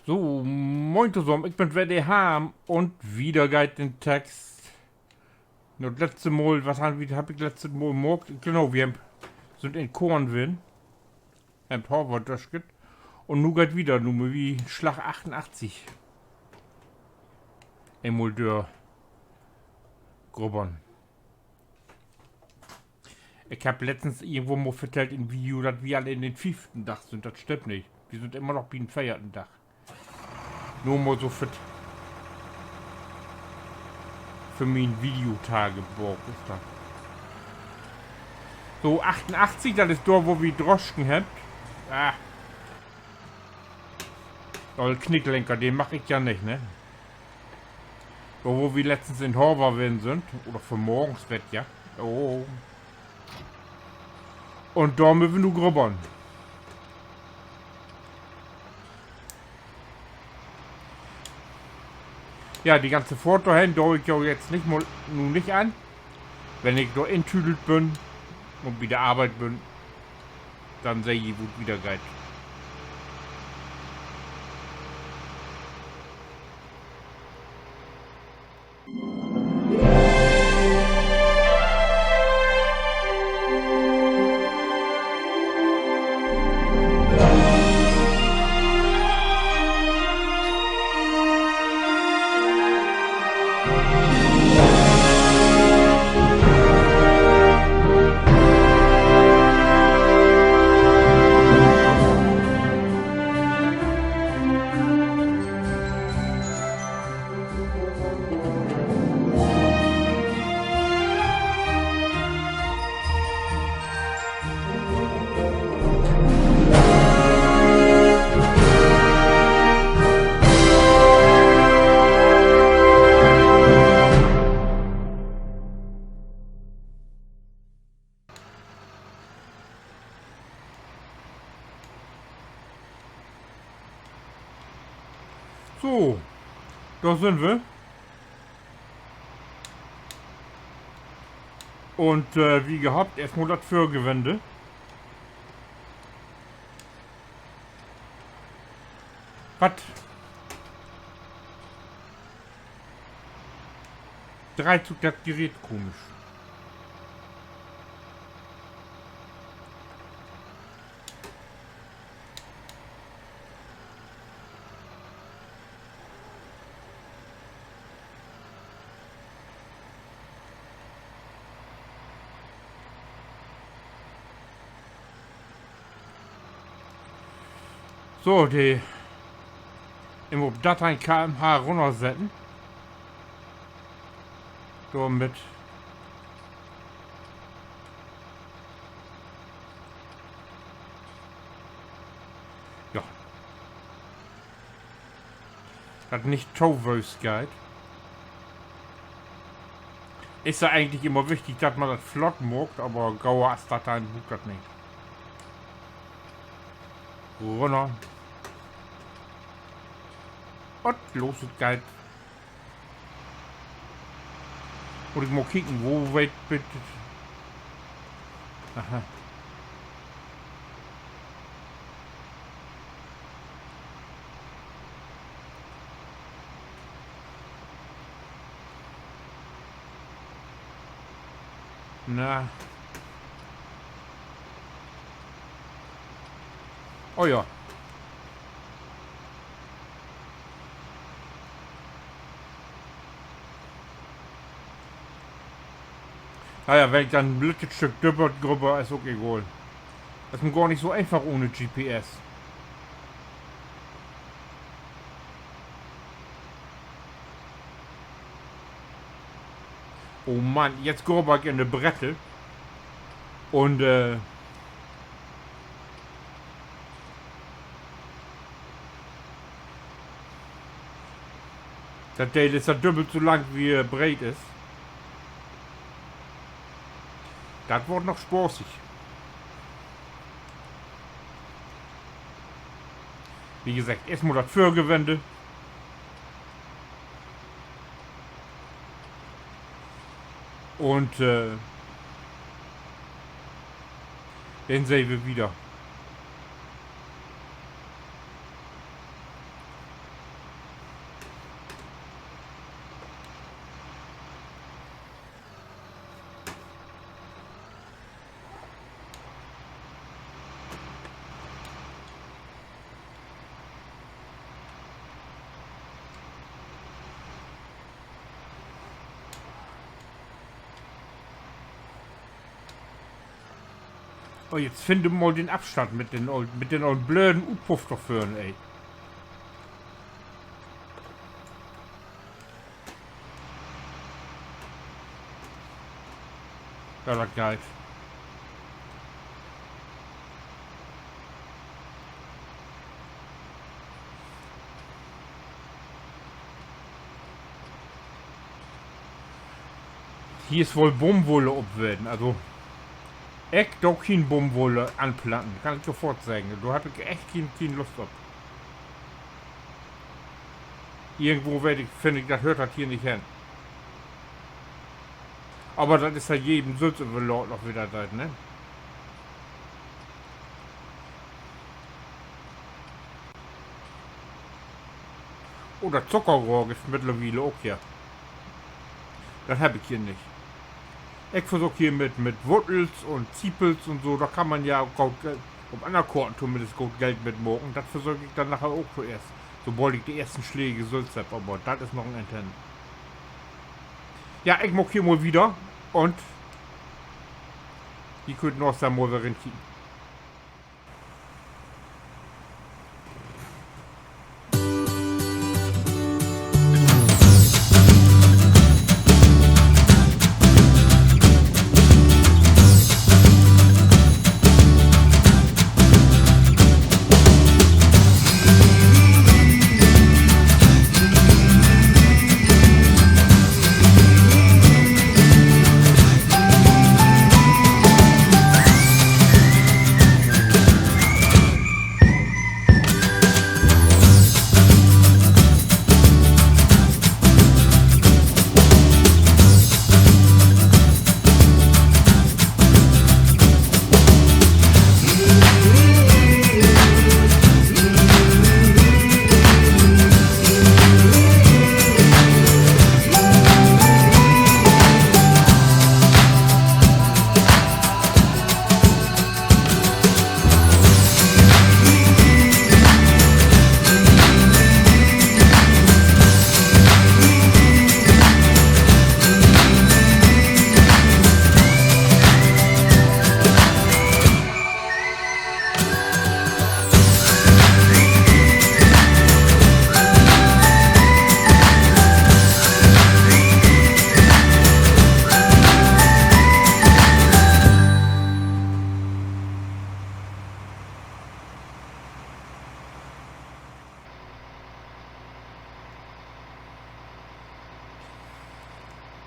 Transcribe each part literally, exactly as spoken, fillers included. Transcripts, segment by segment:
So, moin tosamen, ik bün weer de Harm un wieder geiht den Text. Na, dat letzte Mal, wat harrn wi, hebb ik letzte Mal maakt? Genau, wi sünd in Koorn ween, hebbt Haver dösket. Un nu geiht wieder, nu mööt wi Slag achtunachtzig eenmal dörgrubbern. Ik hebb letztens irgendwo mal vertellt in Video, dat wi al in den fieften Dag sünd. Dat stimmt nich. Wi sünd immer noch bi'n veerten Dag. Nur mal so för, för mien Videotagebuch is dat. So, achtunachtzig, dat is dor, wo wi drosken hebbt. Ah. Oll Knicklenker, de mag ik ja nich, ne? Dor, wo wi letztens in Haver ween sünd, oder vanmorgens weer 't ja. Oh. Un dor mööt wi nu grubbern. Ja, de ganze Fohrt dorhen do ik jo jetzt nich mal, nu nich an. Wenn ik dor intüdelt bün un bi de Arbeit bün, denn seht ji, wo 't wieder geiht. So, dor sünd wi. Un, äh, wie gehabt, eerstmal dat Vörgewende. Wat? Dreiht sik dat Gerät komisch. So, de, immer op dörteihn K M H rünnersetten. Dormit. Ja. Dat nich to wöös geiht. Is ja egentlich immer wichtig, dat man dat flott maakt, aver gauer as dat denn bruukt dat nich. Rünner. Un los, dat geiht. Mutt ik mal kieken, wo wiet bit. Aha. Na. Oh ja. Na ja, wenn ik denn en lütt Stück döppelt grubber, is ok egal. Dat is nu gor nich so eenfach ohne G P S. Oh Mann, jetzt grubber ik in de Brette. Un, äh, dat Deel is ja dubbelt so lang, wie he breet is. Dat word noch spaaßig. Wie geseggt, eerstmal dat Vörgewende. Un, äh, denn sehn wi wieder. Oh, jetzt finn mal den Afstand mit den oll-, mit den ollen blöden Utpuff dor vörn, ey. Ja, dat geiht. Hier is woll Boomwulle op ween. Also, ik do kien Boomwulle anplanten, kann ik jo foorts seggen. Dor heff ik echt kien, kien Lust op. Irgendwo weet ik, finn ik, dat höört dat hier nich hen. Aver dat is ja jedem sülvst överlaten, of wi dat deit, ne? Oh, dat Zuckerrohr gifft mittlerwiel ok hier. Dat heff ik hier nich. Ik versöök hier mit, mit Wuttels un Ziepels un so, dor kann man ja ok goot, äh, op anner Koorten tominnst goot Geld mit maken. Dat versöök ik denn naher ok toeerst, sobald ik de eersten Släge sülvst heff, aver dat is noch en Enn hen. Ja, ik maak hier mal wieder un ji köönt naher mal weer rinkieken.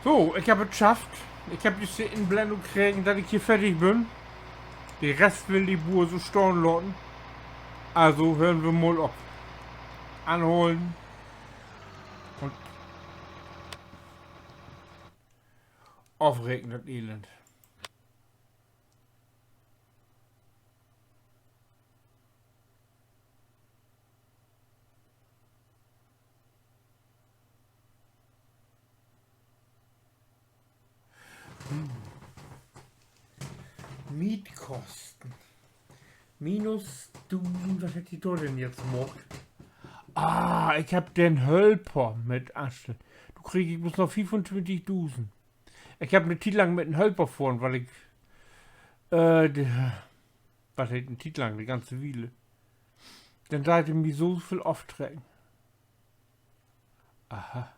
So, ik heff dat schafft. Ik heff jüst de Inblennung kregen, dat ik hier fertig bün. De Rest will de Buur so stahn laten. Also höört wi mal op. Anholen. Un afreken dat Elend. Mietkosten. Minus dusend, wat hett de dor denn jetzt maakt? Ah, ik heff den Hölper mit anstellt. Do krieg ik blots noch fiefuntwintigdusend. Ik heff 'ne Tiet lang mit en Hölper fohren, wiel ik, äh, de, wat heet 'ne Tiet lang, de ganze Wiel. Denn deit he mi so veel aftrecken. Aha.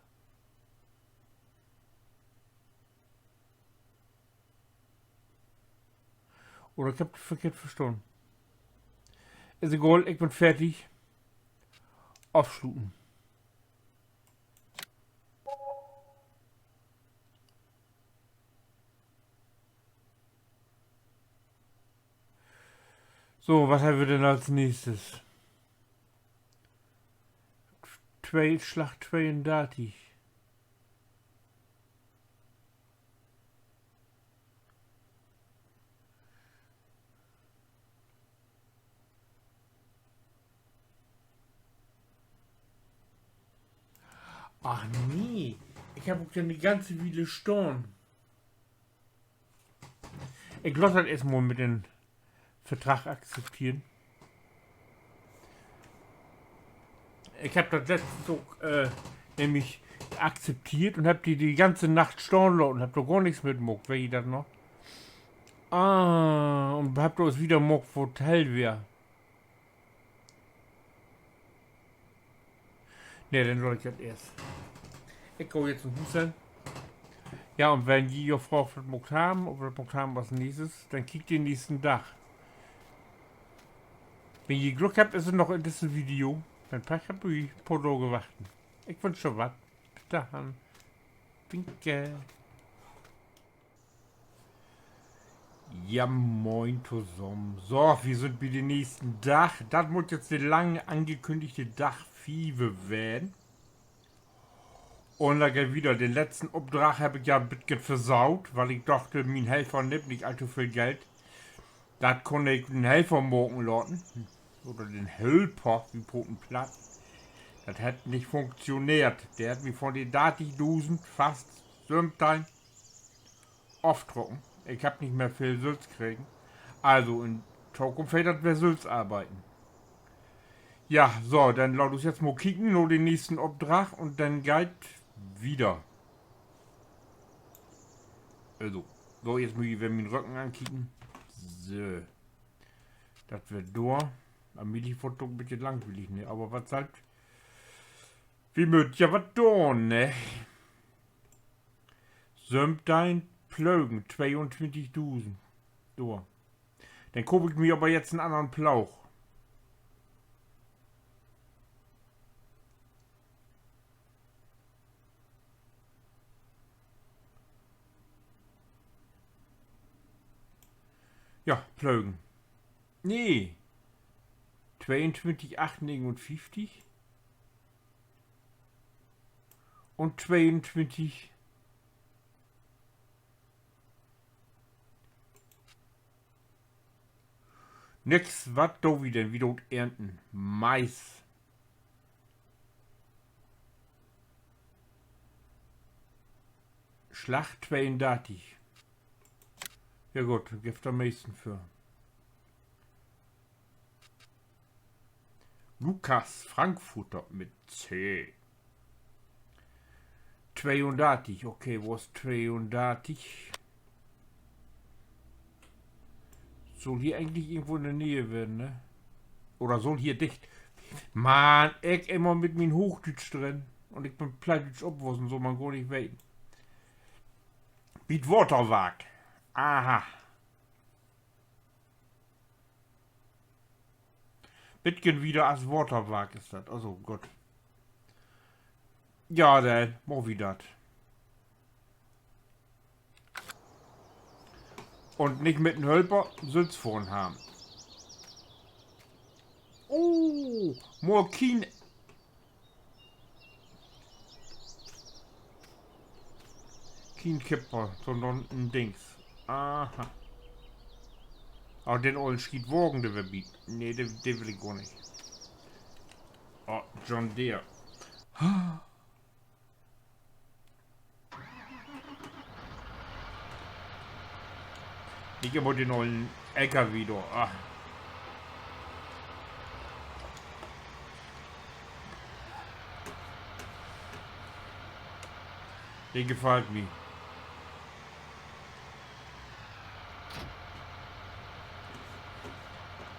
Oder ik heff dat verkehrt verstahn. Is egal, ik bün fertig. Afsluten. So, wat hebbt wi denn as nächstes? Twee, Slag tweeundartig. Ach nee, ik heff ok denn de ganze Wiel stahn. Ik laat dat eerstmal mit den Verdrag akzepteren. Ik heff dat letztens ok, äh, nämlich akzepteert un heff de, de ganze Nacht stahn laten, heff dor gor nix mit maakt, weet ji dat noch? Ah, un hebbt uns wieder maakt, wo 't hell weer. Nee, denn laat ik dat eerst. Ik gah jetzt na Huus hen. Ja, un wenn ji jo fraagt, wat maakt hebbt, of wat maakt hebbt as nächstes, denn kiekt den nächsten Dag. Wenn ji Glück hebbt, is he noch in disse Video. Wenn Pech hebbt, mutt ji en poor Daag wachten. Ik wünsch jo wat. Bit denn. Winke. Ja, moin tosamen. So, wi sünd bi den nächsten Dag. Dat mutt jetzt de lang angekünnigte Dag fief ween. Un dor geiht dat wieder. Den letzten Opdrag heff ik ja en beten versaut, wiel ik docht, mien Helfer nimmt nich all to veel Geld. Dat kunn ik den Helfer maken laten. Oder den Hölper, wi proten Platt. Dat hett nich funktioneert. De hett mi von de dartigdusend fast söventeihn oftrocken. Ik heff nich mehr veel sülvst kregen. Also in Tokunft heet dat weer sülvst arbeiden. Ja, so, denn laat us jetzt mal kieken na den nächsten Opdrag un denn geiht wieder. Also, so, jetzt mutt ik weer mien Rüggen ankieken. So. Dat weer dor. Allmählich word 't ok en beten langwielig, ne? Aver wat sall't? Wi mööt ja wat doon, ne? Söventeihn Plögen, tweeuntwintigdusend. Dor. Denn koop ik mi aver jetzt en annern Ploog. Ja, Plögen. Nee. Tweeuntwintig acht negenunfieftig. Un tweeuntwintig. Nix, wat doot wi denn? Wi doot ernten. Mais. Slag tweeundartig. Ja goot, gifft dor meesten för. Lukas Frankfurter mit C. Tweeundartig, okay, wo is tweeundartig? Sull hier egentlich irgendwo in de Neeg ween, ne? Oder sull hier dicht. Mann, ik immer mit mien Hoochdüütsch drin. Un ik bün plattdüütsch opwussen, sull man gor nich weten. Bi't Waterwark. Aha. Beten wieder as Waterwark is dat. Also, goot. Ja, denn maak wi dat. Un nich mit en Hölper, sülvst fohren harrn. Oh, mal kien Kien Kipper, sünnern en Dings. Aha. Aver den ollen Schietwagen, de weer bi. Nee, de, de will ik gor nich. Oh, John Deere. Nich immer den ollen L K W dor. Ah. De gefallt mi.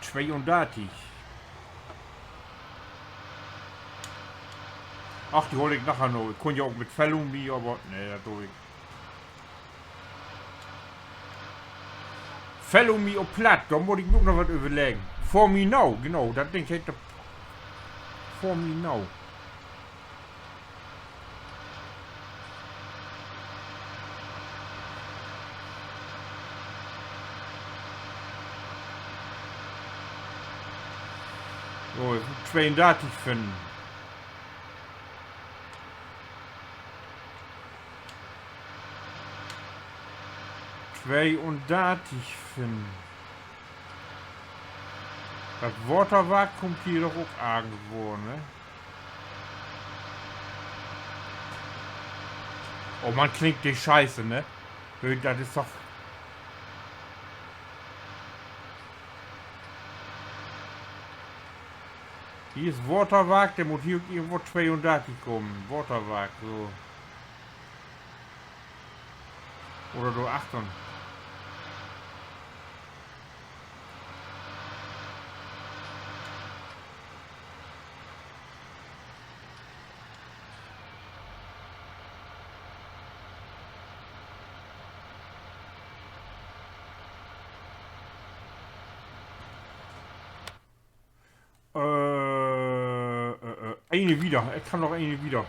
Tweeundartig. Ach, de hool ik naher noch. Ik kunn ja ok mit Follow Me, aver nee, dat do ik. Follow Me op Platt, dor mutt ik mi ok noch wat överleggen. Fohr mi na, genau, dat Ding heet dor Fohr mi na. So, tweeundartig finnen. Tweeundartig finnen. Dat Waterwark kummt hier doch ok irgendwo, ne? Oh Mann, klingt de Scheiße, ne? Dat is doch. Hier is Waterwark, denn mutt hier ok irgendwo tweeundartig kamen. Waterwark, so. Oder dor achtern. Äh, äh, äh, ene wieder. Ik kann noch ene wieder.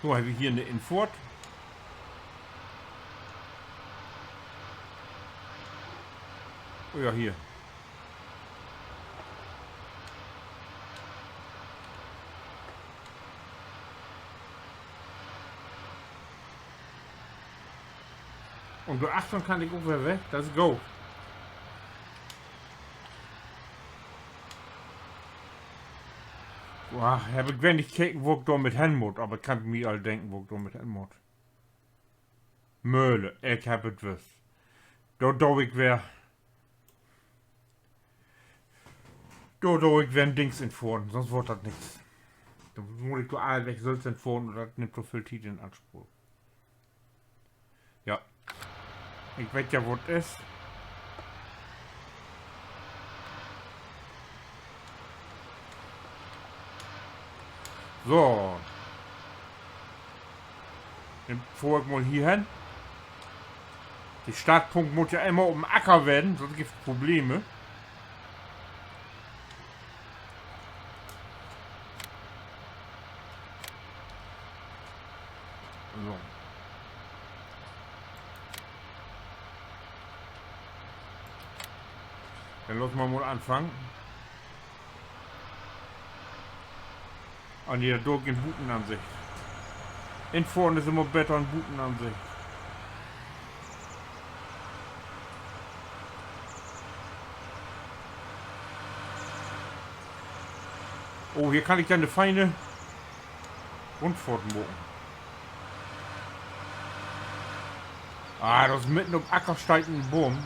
So, hebbt wi hier 'ne Infohrt? Oh ja, hier. Un dor achtern kann ik ok weer weg, dat is goot. Ach, heff ik weer nich keken, wo ik dor mit hen mutt, aver ik kann mi al denken, wo ik dor mit hen mutt. Möhle, ik heff et wüsst. Dor do ik weer, dor do ik weer en Dings infohren, sonst word dat nix. Denn mutt ik dor all weg sülvst infohren un dat nimmt to veel Tiet in Anspruch. Ja. Ik weet ja, wo 't is. So. Denn fohr ik mal hier hen. De Startpunkt mutt ja immer op'n Acker ween, sonst gifft Probleme. So. Denn laat mal mal anfangen. Ah, nee, dat do ik in Butenansicht. Infohren is immer beter in Butenansicht. Oh, hier kann ik ja 'ne fiene Rundfohrt maken. Ah, dat is mitten op'n Acker steiht en Boom.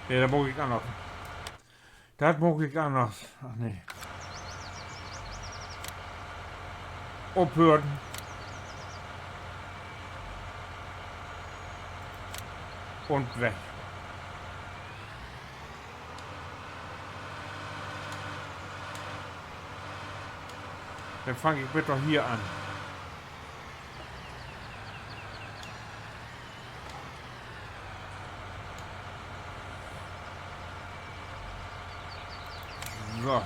Nee, dat maak ik anners. Dat maak ik anners. Ach nee. Ophören. Un weg. Denn fang ik beter hier an. So.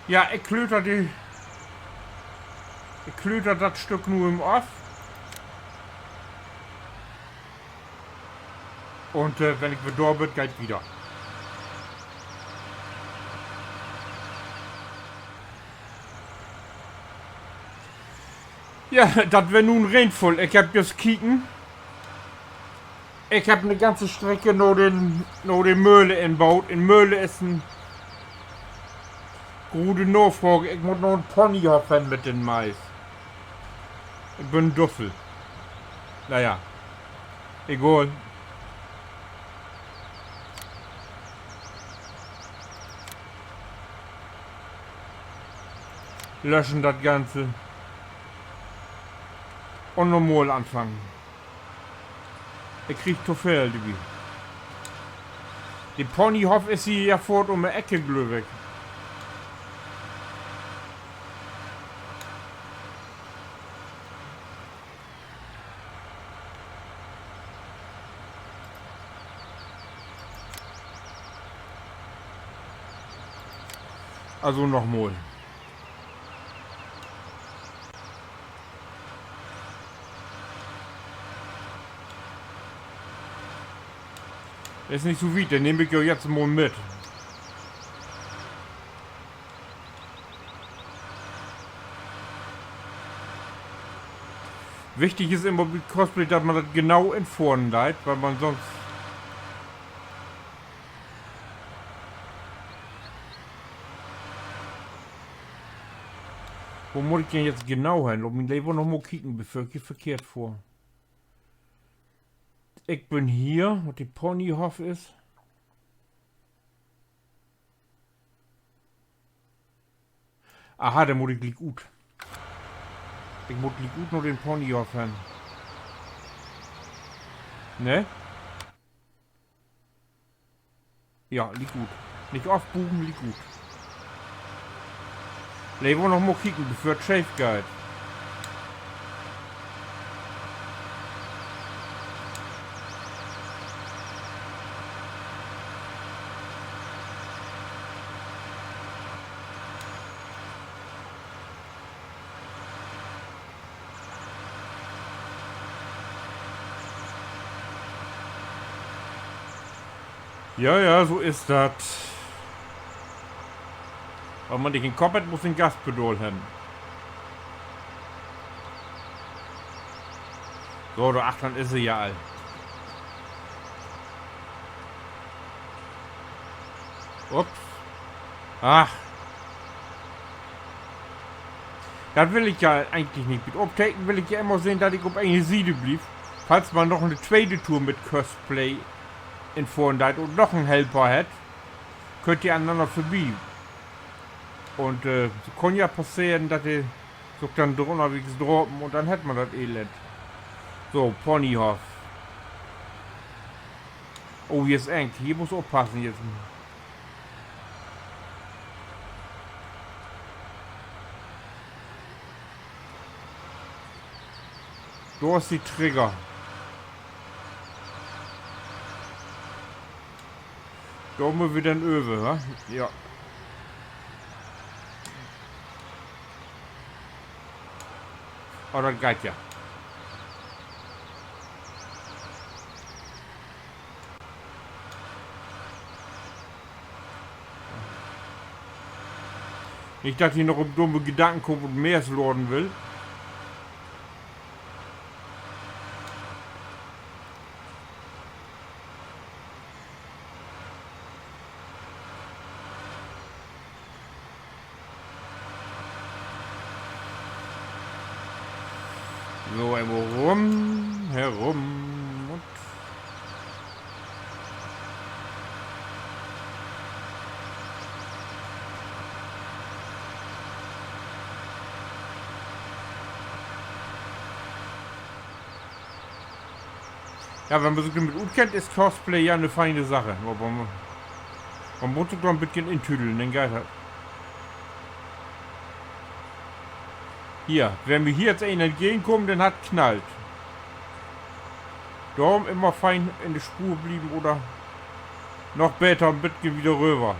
Ja, ik klöter de, ik klöter dat Stück nu even af. Un, äh, wenn ik weer dor bün, geiht wieder. Ja, dat weer nu en Reinfall. Ik hebb jüst keken. Ik hebb 'ne ganze Strecke na de, na de Möhle inboot. In Möhle is en grote Nafraag. Ik mutt na en Ponyhoff hen mit den Mais. Ik bün en Dussel. Na ja. Egal. Löschen dat Ganze. Un nochmal anfangen. Ik krieg to veel dorbi. De Ponyhoff is hier ja foort üm de Eck, glööv ik. Also nochmal. Is nich so wiet, denn nehm ik jo jetzt mal mit. Wichtig is immer bi Courseplay, dat man dat genau infohren deit, wiel man sonst Wo mutt ik denn jetzt genau hen? Laat mi lever noch mal kieken, bevör ik hier verkehrt fohr. Ik bün hier, wo de Ponyhoff is. Aha, denn mutt ik gliek ut. Ik mutt gliek ut na den Ponyhoff hen. Ne? Ja, liek ut. Nich ofbugen, liek ut. Lever noch mal kieken, bevör 't scheef geiht. Ja, ja, so is dat. Wat man nich in'n Kopp hett, mutt in't Gaspedal hebben. So, dor achtern is he ja al. Ups. Ach. Dat will ik ja egentlich nich. Bi't Opteken will ik ja immer sehn, dat ik op ene Siede bliev. Falls man noch en tweede Tour mit Courseplay infohren deit un noch en Helper hett, köönt de an'nanner vörbi. Un, äh, so kann ja passeren, dat de sük denn dor ünnerwegens drapen un denn hett man dat Elend. So, Ponyhoff. Oh, hier is eng. Hier musst du oppassen jetzt. Dor is de Trigger. Dor mööt wi denn över, wa? Ja. Oh, dat geiht ja. Nich, dat he noch op dumme Gedanken kummt un mehr laden will. So, eenmal rum, herum un Ja, wenn man sük dor mit utkennt, is Courseplay ja 'ne feine Sache. Aver man, man mutt sük dor en beten intüdeln, denn geiht dat. Hier, wenn mi hier nu een entgegenkummt, denn hett knallt. Dorum immer fein in de Spoor blieven oder noch beter en beten wieder röver.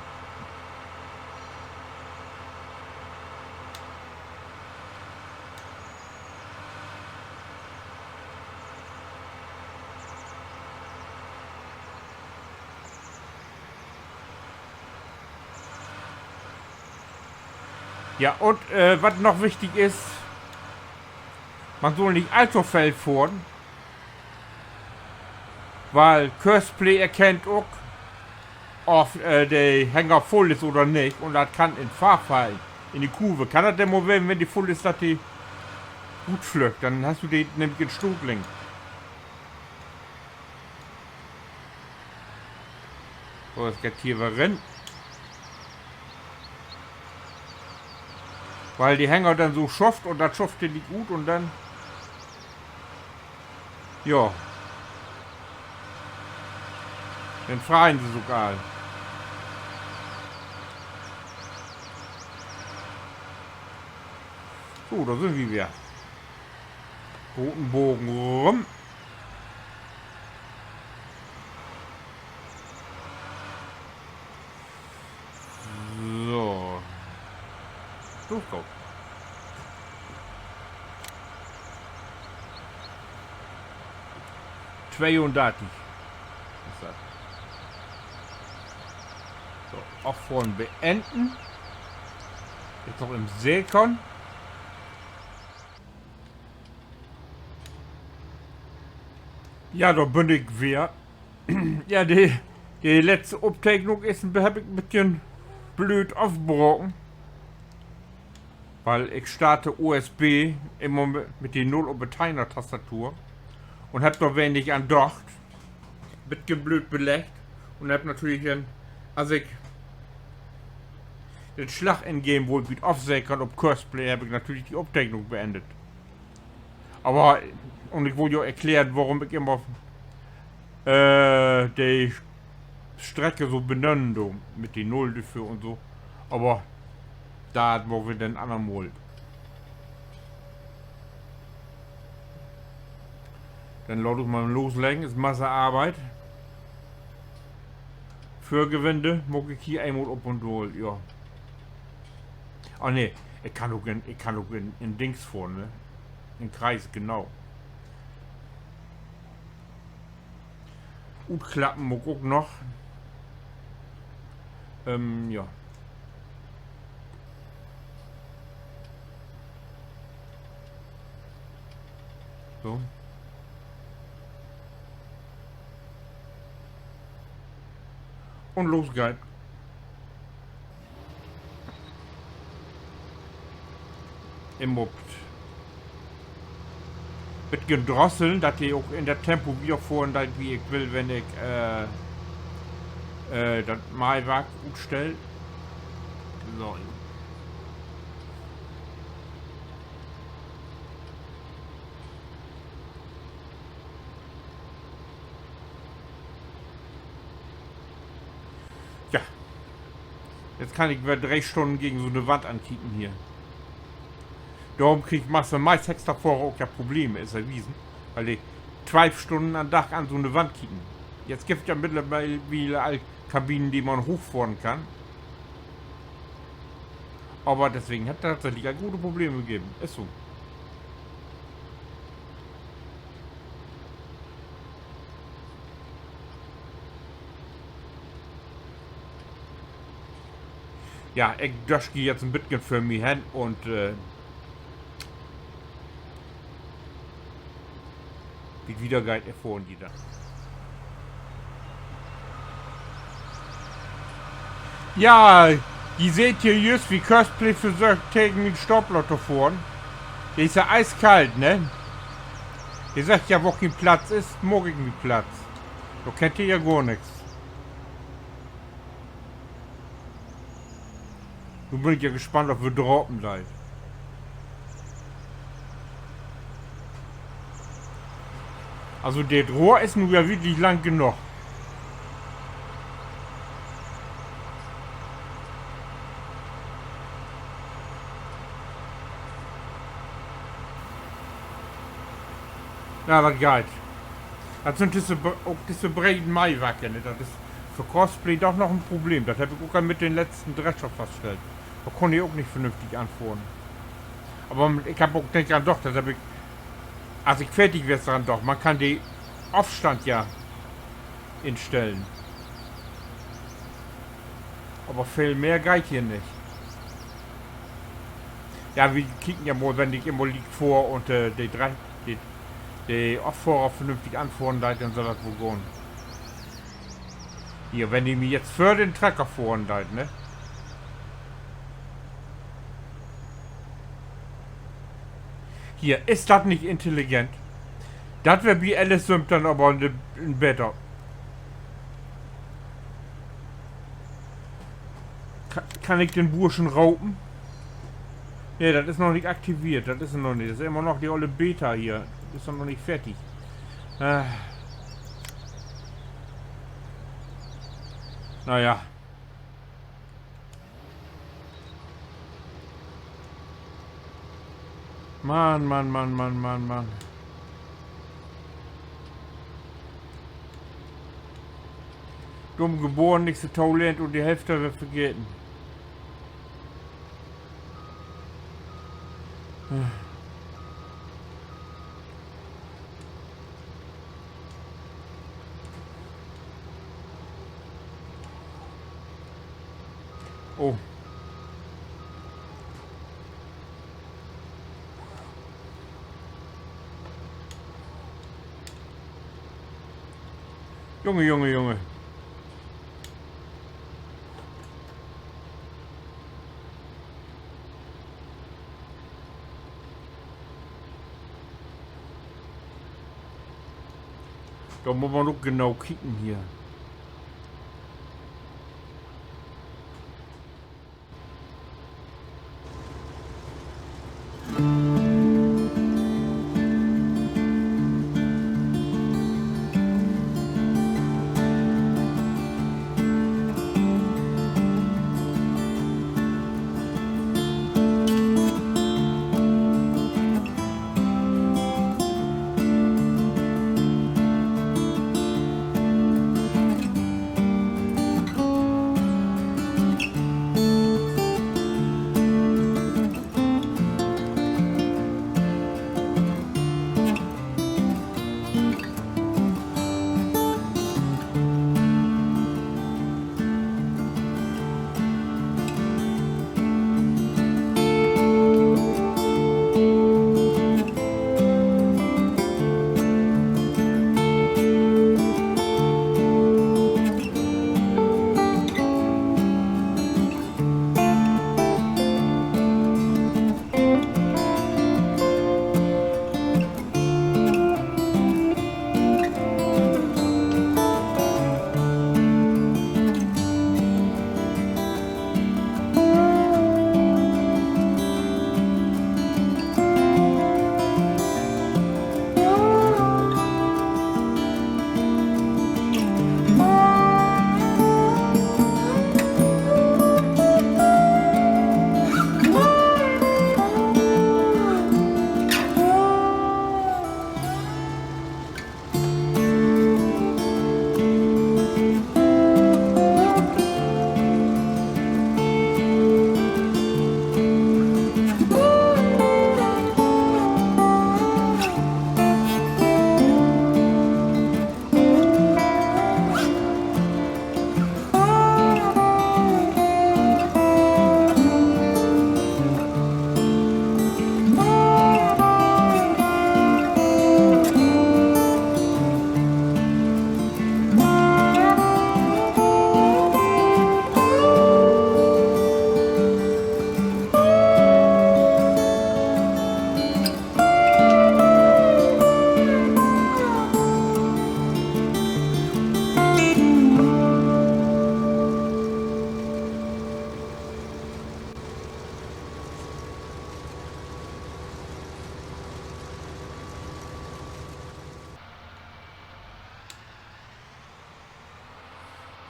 Ja, un, äh, wat noch wichtig is, man sull nich all to veel fohren, wiel Courseplay erkennt ok, of, äh, de Hänger vull is oder nich, un dat kann in Fahrfall, in de Kurve, kann dat denn mal ween, wenn de vull is, dat de rutflüggt, denn hest du de nämlich in Stoot leggt. So, dat geiht hier weer rin. Wiel de Hänger denn so schufft un dat schufft de nich ut un denn, ja. Denn freien se sük all. So, dor sünd wi weer. Groten Bogen rum. So. Los, go. Tweeundartig is dat. So, affohren beenden. Jetzt noch even sekern. Ja, dor bün ik weer. Ja, de, de letzte Opteknung is, hebb ik en beten blööd afbraken. Wiel ik start de U S B immer mit, mit de Null op de Teinertastatur un hebb dor wenig an dacht. Beten blööd beleggt un hebb natürlich denn, as ik den Slag ingeven wull bi't Afsekern op Courseplay, hebb ik natürlich de Opteknung beendt. Aver, un ik wull jo erklären, worüm ik immer, äh, de Strecke so benennen do, mit de Null dorför un so. Aver dat maakt wi denn anner Mal. Denn laat ik mal losleggen, is Masse Arbeit. Vörgewinde maak ik hier eenmal op un daal, ja. Ah, nee, ik kann ok in, ik kann ok in, in Dings fohren, ne? In Kreis, genau. Utklappen maak ik ok noch. Ähm, ja. So. Un los geiht. Immer beten drosseln, dat de ok in dat Tempo wiederfohren deit, wie ik will, wenn ik, äh, äh, dat Maiwark utstell. So. Ja. Jetzt kann ik weer dree Stunnen gegen so 'ne Wand ankieken hier. Dorüm kriegt Master Maiz Hexterfohrer ok ja Probleme, is ja wiesen. Wiel de twalf Stunnen an Dag an so 'ne Wand kieken. Jetzt gifft ja mittlerwiel al Kabinen, de man hoochfohren kann. Aver deswegen hett dat tatsächlich al grote Probleme geven. Is so. Ja, ik dösch hier jetzt en beten vör mi hen un, äh, wie dat wiedergeiht, erfohren ji denn. Ja, ji seht hier jüst, wie Courseplay versöcht, tegen mien Stapler to fohren. De is ja eiskalt, ne? De seggt ja, wo keen Platz is, maak ik mi Platz. Dor kennt de ja gor nix. Nu bün ik ja gespannt, of wi drapen deit. Also, dat Rohr is nu ja wirklich lang genoog. Ja, dat geiht. Dat sünd disse, ok disse breden Maiwarken, ne? Dat is för Courseplay doch noch en Problem. Dat heff ik ok al mit den letzten Drescher faststellt. Dor kunn he ok nich vernünftig anfohren. Aver ik heff ok nich dran docht, dat heff ik, as ik fertig weer, dran docht. Man kann de Afstand ja instellen. Aver veel mehr geiht hier nich. Ja, wi kiekt ja mal, wenn ik immer liek fohr un, äh, de, de Affohrer vernünftig anfohren deit, denn sall dat woll gahn. Hier, wenn de mi jetzt vör den Trecker fohren deit, ne? Hier, is dat nich intelligent? Dat weer bi Alice Sümp denn aver en, en beter. Ka-, kann ik den Burschen ropen? Nee, dat is noch nich aktiveert. Dat is noch nich. Dat is immer noch de olle Beta hier. Is doch noch nich fertig. Äh. Na ja. Mann, Mann, Mann, Mann, Mann, Mann. Dumm geboren, nix dorto lehrt un de Hälfte weer vergeten. Oh. Junge, Junge, Junge. Dor mutt man ok genau kieken hier.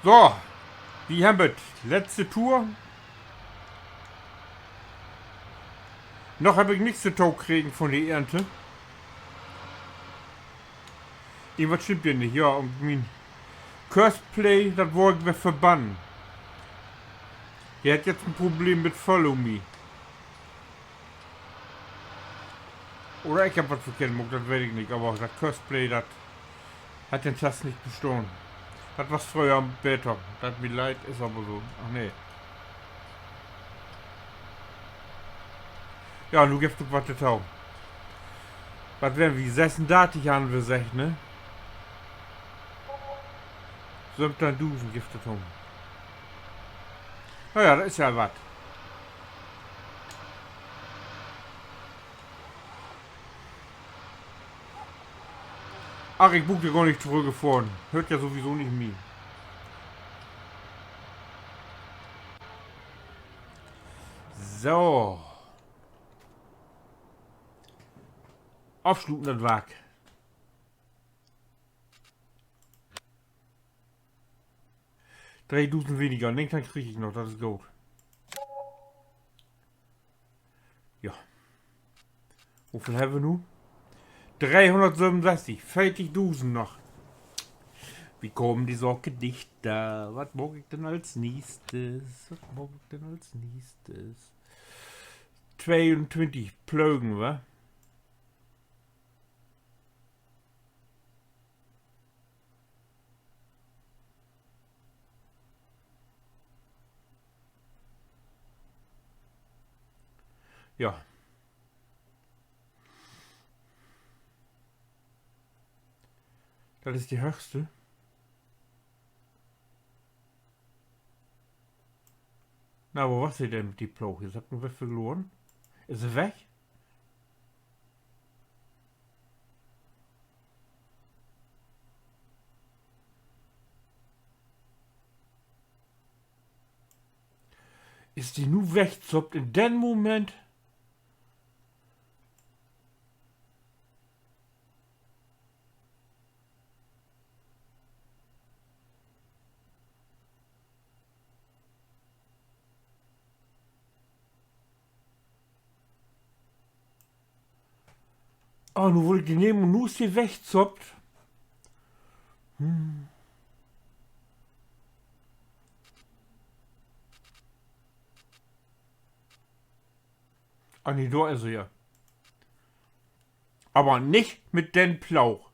So, wi hebbt letzte Tour. Noch heff ik nix to kregen von de Ernte. Irgendwat stimmt hier nich, ja, un mien Courseplay, dat wöör ik weer verbannen. De hett jetzt en Problem mit Follow Me. Oder ik heff wat verkehrt maakt, dat weet ik nich, aver dat Courseplay, dat hett den Test nich bestahn. Dat was fröher beter. Dat mi leid, is aver so. Ach nee. Ja, nu gifft dat wat to. Wat weren wi? Sössundörtig harrn wi seggt, ne? Söventeihndusend gifft dat nu. Na ja, dat is ja wat. Ach, ik bruuk dor gor nich torüggfohren. Höört ja sowieso nich mi. So. Afsluten dat Wark. Dreedusend weniger. Negenteihntal krieg ik noch, dat is goot. Ja. Woveel hebbt wi nu? Dreehunnertsövenunsösstig, veertigdusend noch. Wi kamen de Saak dichter. Wat maak ik denn as neegstes? Wat maak ik denn as neegstes? Tweeuntwintig Plögen, wa? Ja. Dat is de hööchste. Na, wo was se denn mit de Ploog? Is dat nu weer verloren? Is se weg? Is de nu wegzoppt in den Moment? Oh, nu wull ik de nehmen un nu is de wegzoppt. Hm. Ah, nee, dor is se ja. Aver nich mit den Ploog.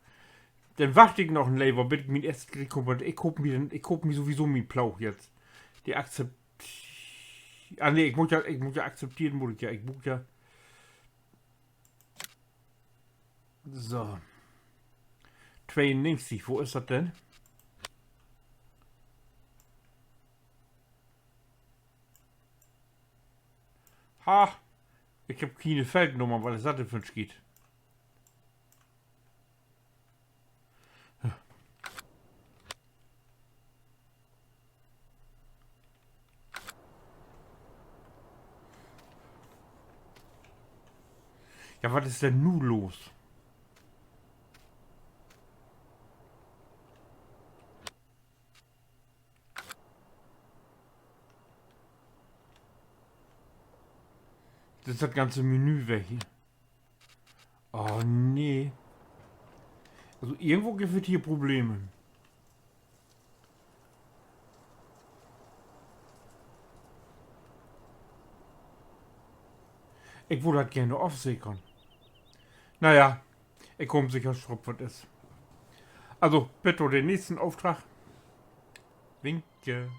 Denn wacht ik noch en Level, bit ik mien eerste Krieg kummt, want ik koop mi denn, ik koop mi sowieso mien Ploog jetzt. De akzept-, ah, nee, ik mutt ja, ik mutt ja akzepteren, mutt ik ja, ik mutt ja. So. Tweeunnegentig, wo is dat denn? Ha! Ik hebb kiene Feldnummer, wat is dat denn för 'n Schiet? Ja, wat is denn nu los? Is dat ganze Menü weg hier? Oh, nee. Also irgendwo gifft dat hier Probleme. Ik wull dat geern ofsekern. Na ja, ik kumm seker strop, wat is. Also, bit to den nächsten Opdrag. Winke.